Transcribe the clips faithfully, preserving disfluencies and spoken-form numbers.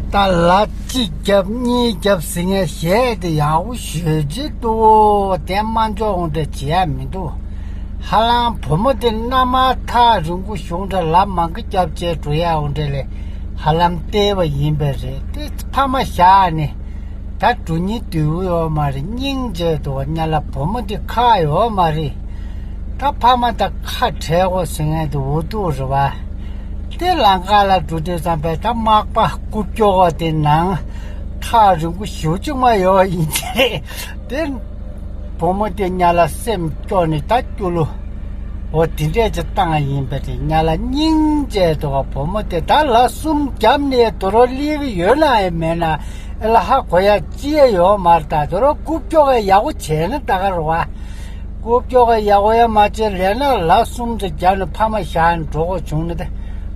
ད་ལ་གཅིག་རྒྱབ་གཉིས་རྒྱབ་ཟེར་མཁན་གཞས་དེ་ཡག་པོ་ཞེ་པོ་ཅིག་འདུག་དེ་དམར་ཕྱོགས་འོང་འདྲ་བྱེད་ཡ་མི་འདུག་ཧ་ལམ་བུ་མོ་དེ་མནའ་མ་ཐག་རིང་པོ་བྱུང་འདྲ་ལབ་མང་གི་རྒྱབ་བྱས་འགྲོ་ཡ་འོང་འདྲ་ལས་ཧ་ལམ་བལྟས་པ་ཡིན་པ་རེད། དེ་ཕ་མ་བཞག་ནས་ད་འགྲོ་སྙིང་འདོད་ཀྱི་ཡོད་མ་རེད། སྙིང་རྗེ་འདུག་སྙ་ལ་བུ་མོ་དེ་ཁག་ཡོད་མ་རེད། ད་ཕ་མ་དང་ཁ་བྲལ་དགོས་ཟེར་མཁན་དེ་འུ་ཐུག་རེད་བ། དེ་ལམ་ཁ་ལ་འགྲོ་དུས་ཙམ་པས་ད་མག་པ་རྐུབ་ཀྱོག་དེ་ནང་ཐག་རིང་པོ་ཞེ་པོ་ཅིག་མ་ཡོད་ཡིན་ཚེ་དེ་བུ་མོ་དེ་སྙ་ལ་སེམས་སྐྱོ་ནས་ད་སྐྱོ་ལོ། འོ་དེ་འདྲས་ཅིག་བཏང་ཡིན་པ་རེད། སྙ་ལ་སྙིང་རྗེ་འདུག་བུ་མོ་དེ་ད་ལ་གསུམ་བརྒྱབ་ནས་དོ་རོ་སླེབས་ཀྱི་ཡོད་ན་ཡང་མེད་ན་ཨེ་ལ་ཧ་གོ་ཡ་ཅི་ཡང་ཡོད་མ་རེད། ད་དོ་རོ་རྐུབ་ཀྱོག་ག་ཡག་པོ་བྱས་ན་ད་ག་རེད་བ། རྐུབ་ཀྱོག་ག་ཡག་པོ་ཡ་མ་བྱས་ལས་ན་ལ་གསུམ་དུ་བརྒྱབ་ནས་ཕ་མ་བཞག་ནས་འགྲོ་དགོས་བྱུང་ན་ད་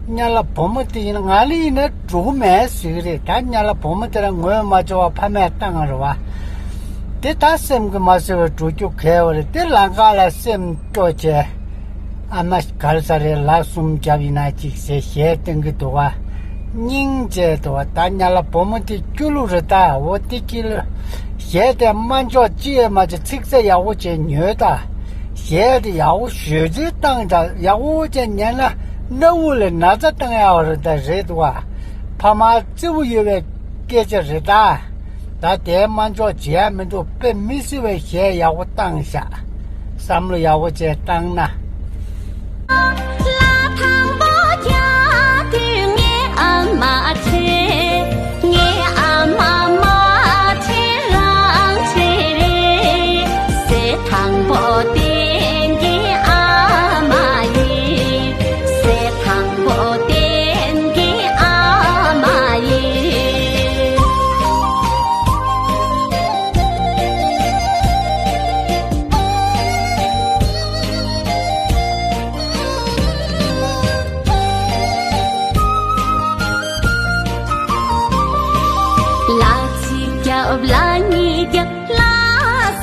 སྙ་ལ་བུ་མོ་དེ་ཡིན་ང་ལ་ཡིན་ན་འགྲོ་གི་མེད་ཟེར་གི་རེད། ད་སྙ་ལ་བུ་མོ་དེ་ལ་ངོ་མ་ཚ་བ་ཕ་མས་བཏང་རེད་བ། དེ་ད་སེམས་ཀྱི་མ་བཟོད་པར་འགྲོ་རྒྱུ་གལ་བ་རེད། དེ་ལམ་ཁ་ལ་སེམས་སྐྱོ་བྱས། ཨ་མ་ག་རེ་ཟ་རེད་ལ་གསུམ་བརྒྱབ་ཡིན་ན་ཅིག་ཟེར་གཞས་བཏང་གི་འདུག་བ། སྙིང་རྗེ་འདུག་བ། ད་སྙ་ལ་བུ་མོ་དེ་སྐྱོ་ལུགས་རེད། ད་འོ་དེ་ཀྱི་གཞས་དེ་དམར་ཕྱོགས་ཅི་ཡང་མ་བྱེད་ཚིག་རྩ་ཡག་པོ་བྱས་ཉོས་ད། གཞས་དེ་ཡག་པོ་ཞེ་པོ་ཅིག་བཏང་ད་ཡག་པོ་བྱས་ཉན་ན་སྣ་བུག་ལ་ན་ཚ་བཏང་ཡག་རེད་ད་རེད་འདུག་བ། ཕ་མ་བརྩེ་བོ་ཡོད་པའི་སྐད་ཆ་རེད་ད། ད་དེའི་དམར་ཕྱོགས་བྱེད་ཡ་མི་འདུག་དཔེ་མི་སྲིད་པའི་གཞས་ཡག་པོ་བཏང་ཤག་བསམ་བློ་ཡག་པོ་བྱས་བཏང་ན། ལ་གཅིག་རྒྱབ་ལ་གཉིས་རྒྱབ་ལ་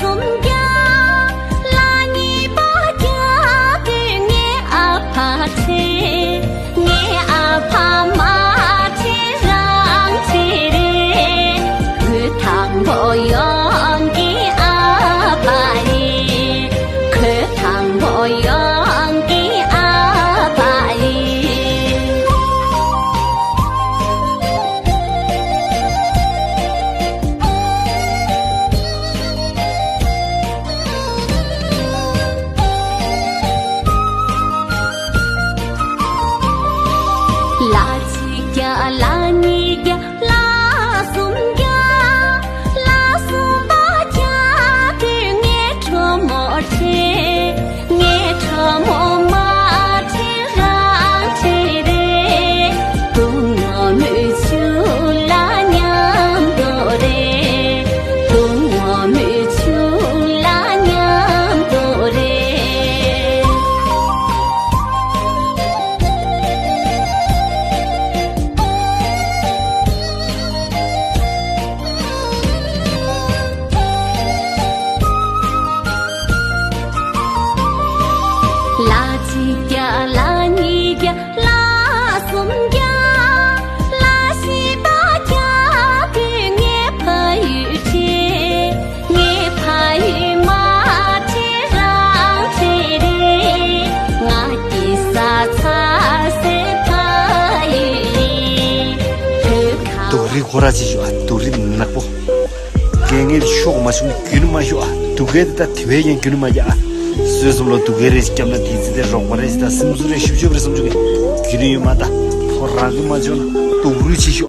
གསུམ་རྒྱབ། ལ་གཉིས་པ་རྒྱབ་དུས་ངའི་ཨ་ཕ་ཁྲིད། ངའི་ཨ་ཕ་མ་ཁྲིད་རང་ཁྲིད་རེད། ཁོས་དང་པོ་ཡོང་གི་ཨ་ཕ་ཡིན། ཁོས་དང་པོ་ཡོང་གི་ཨ་ཕ་ཡིན། ལ་གཅིག་རྒྱག་ལ་གཉིས་རྒྱག་ལ་གསུམ་རྒྱག་ལ་གསུམ་པ་རྒྱག་དུས་ངའི་གྲོགས་མོ་ཁྲིད། ངའི་གྲོགས་མོ་མ་ཁྲིད་རང་ཁྲིད་རེད། སྡུག་བསྔལ་མུ་ཆུ་ལ་མཉམ་དུ་རེད། སྡུག་བསྔལ་མུ་ཆུ་ལ་མཉམ་དུ་རེད། ལ་གཅིག་རྒྱག་ལ་གཉིས་རྒྱག་ལ་གསུམ་རྒྱག་ལ་བཞི་པ་རྒྱག་དུས་ངའི་ཕ་ཡུལ་ཁྲིད། ངའི་ཕ་ཡུལ་མ་ཁྲིད་རང་ཁྲིད་རེད། ང་སྐྱེས་ས་ཚ་སེ་ཕ་ཡུལ་ཡིན། བོད་ཁ། སྡུག་རུས་ཁོ་ར་ཅིག་ཞོག་ཨ། སྡུག་རུས་ནག་པོ། རྒན་ངའི་ཤོག་མ་བྱུང་ན་རྒྱུན་མ་ཤོག་ཨ། སྡུག་གའི་དེ་ད་དེ་བས་ཡང་རྒྱུན་མ་རྒྱག་ཨ། བསོད་ནམས་ལ་སྡུག་གའི་རེ་ཞིག་བརྒྱབ་ན་དེའི་ཚེ་དེ་རོགས་པ་རེ་ཞིག་ད་སེམས་གསོ་རེ་ཞིབ་ཞིབ་རེ་བསམ་བྱུང་གི་རྒྱུན་ཡོད་མ་ད། ཁོ་རང་གི་མ་བྱུང་ན་སྡུག་རུས་ཅིག་ཤོག